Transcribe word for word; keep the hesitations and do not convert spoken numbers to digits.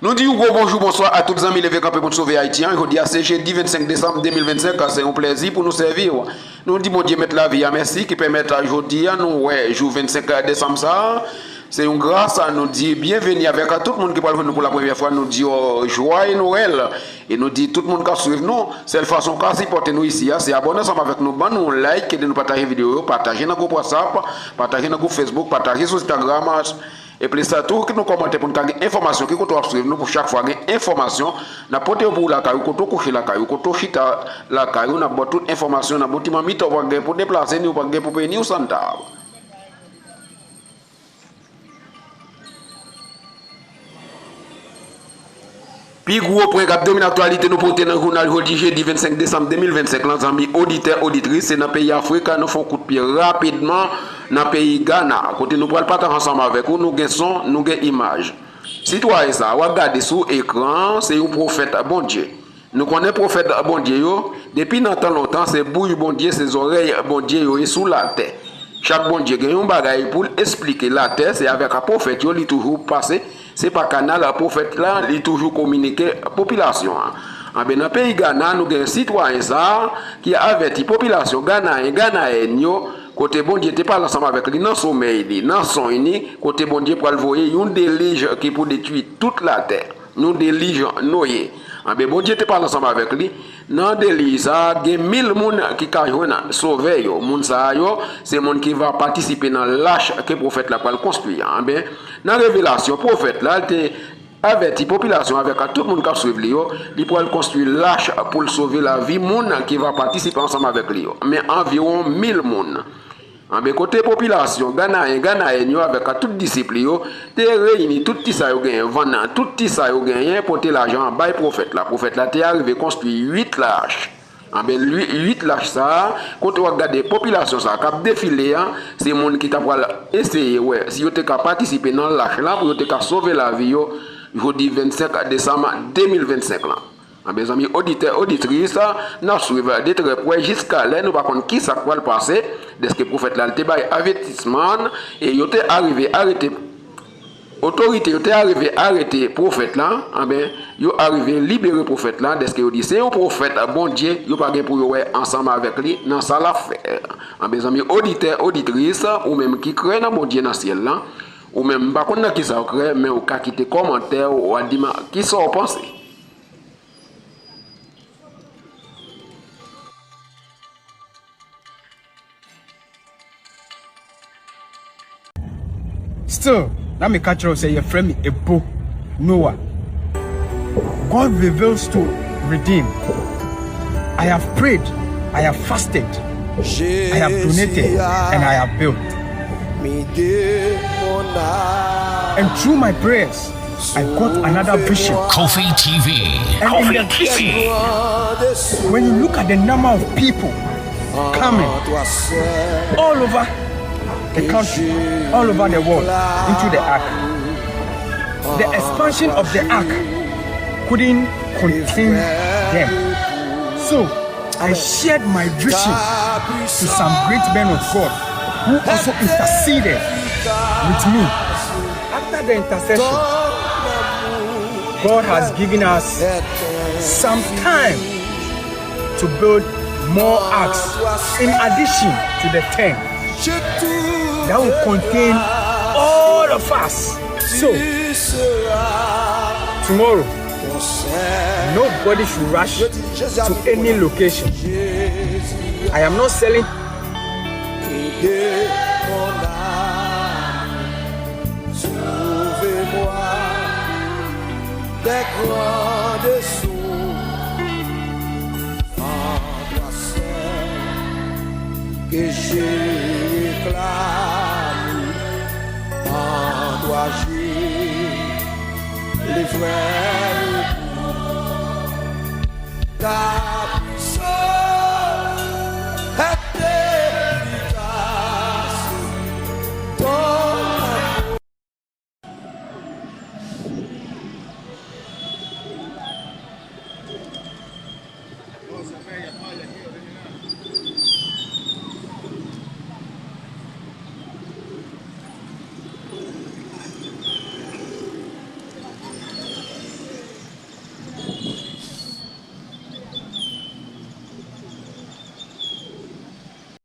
Nou di yon gwo bonjou, bonswa a tout zanmi Leve Kanpe pou n Sove Ayiti an. Jodi a se jedi vennsenk desanm de mil vennsenk, se yon plèzi pou nou sèvi w. Nou di Bondye Mèt lavi a mèsi ki pèmèt jodi a nou wè jou vennsenk desanm sa a. Se yon gras, nou di byenveni avèk tout moun ki pral jwenn nou pou la premyè fwa. Nou di yo jwaye Nwèl. E nou di tout moun k ap swiv nou, sèl fason w ka sipòte nou isi a, se abòne ansanm avèk nou, ban nou like, ede nou pataje videyo yo, pataje nan gwoup WhatsApp, pataje nan gwoup Facebook, pataje sou Instagram, e plis tou, kite nou kòmantè pou n ka gen enfòmasyon ki kote w ap swiv nou, pou chak fwa gen enfòmasyon, n ap pote yo pou w lakay ou, kote w kouche lakay ou, kote w chita lakay ou, n ap ba w tout enfòmasyon nan bon ti manmit, ou pa gen pou deplase, ni ou pa gen pou peye, ni ou san tab. Pi gwo pwen k ap domine aktyalite nou pote nan jounal jodi jedi vennsenk desanm de mil vennsenk lan, zanmi oditè, oditris, se nan peyi Afrik, nou fè yon kout pye rapidman nan peyi Gana, kote nou pral pataje ansanm avèk ou, nou gen son, nou gen imaj. Sitwayen sa a, w ap gade sou ekran an, se yon pwofèt Bondye. Nou konnen pwofèt Bondye yo, depi nan tan lontan, se bouch Bondye, se zòrèy Bondye yo ye sou latè. Chak Bondye gen yon bagay pou l esplike latè, se avèk pwofèt yo li toujou pase, se pa kanal pwofèt la li toujou kominike popilasyon an. Anben, nan peyi Gana, nou gen sitwayen sa a ki avèti popilasyon ganayen, ganayèn yo, kote Bondye te pale ansanm avèk li nan somèy li, nan sony li, kote Bondye pral voye yon delij ki pou detwi tout latè. Yon delij Noye. Anben, Bondye te pale ansanm avèk li. Nan delij sa a, gen mil moun ki ka jwenn sove yo. Moun sa a yo, se moun ki va patisipe nan lach ke pwofèt la pral konstwi an. Anben, nan revelasyon, pwofèt la te avèti popilasyon avèk tout moun k ap swiv li yo, li pral konstwi lach pou l sove lavi moun ki va patisipe ansanm avèk li yo. Men anviwon mil moun. Anben, kote popilasyon ganayen, ganayèn yo avèk tout disip li yo te reyini tout ti sa yo genyen, vann tout ti sa yo genyen, pote lajan an bay pwofèt la. Pwofèt la te arive konstwi uit lach. Anben, lwi-, uit lach sa a, kote w ap gade popilasyon sa a k ap defile a, se moun ki ta pral eseye wè si yo te ka patisipe nan lach la pou yo te ka sove lavi yo jodi vennsenk desanm de mil vennsenk lan. Anben, zanmi oditè, oditris, n ap swiv de trè prè jiska lè nou pa konn ki sa k pral pase, dèske pwofèt la, li te bay avètisman, e yo te arive arete, otorite yo te arive arete pwofèt la, anben, yo arive libere pwofèt la, dèske yo di se yon pwofèt Bondye, yo pa gen pou yo wè ansanm avèk li nan sa l ap fè. Anben, zanmi oditè, oditris, ou menm ki kwè nan Bondye nan syèl la, ou menm, m pa konn nan ki sa w kwè, men ou ka kite kòmantè, ou a di m ki sa w panse. Still, na me ka kyerɛ wo sɛ yɛfrɛ me Ebo Noah. God reveals to redeem. I have prayed, I have fasted, I have donated, and I have built. And through my prayers, I got another vision. Kofi T V. And in the vision, when you look at the number of people coming all over the country, all over the world into the ark, the expansion of the ark couldn't contain them. So, I shared my vision to some great men of God who also interceded with me. After the intercession, God has given us some time to build more arks in addition to the ten that will contain all of us. So, tomorrow, nobody should rush to any location. I am not selling. Aidez mon âme, sauvez-moi des grands dessous. En toi seul que j'ai réclamé, en toi j'ai délivré.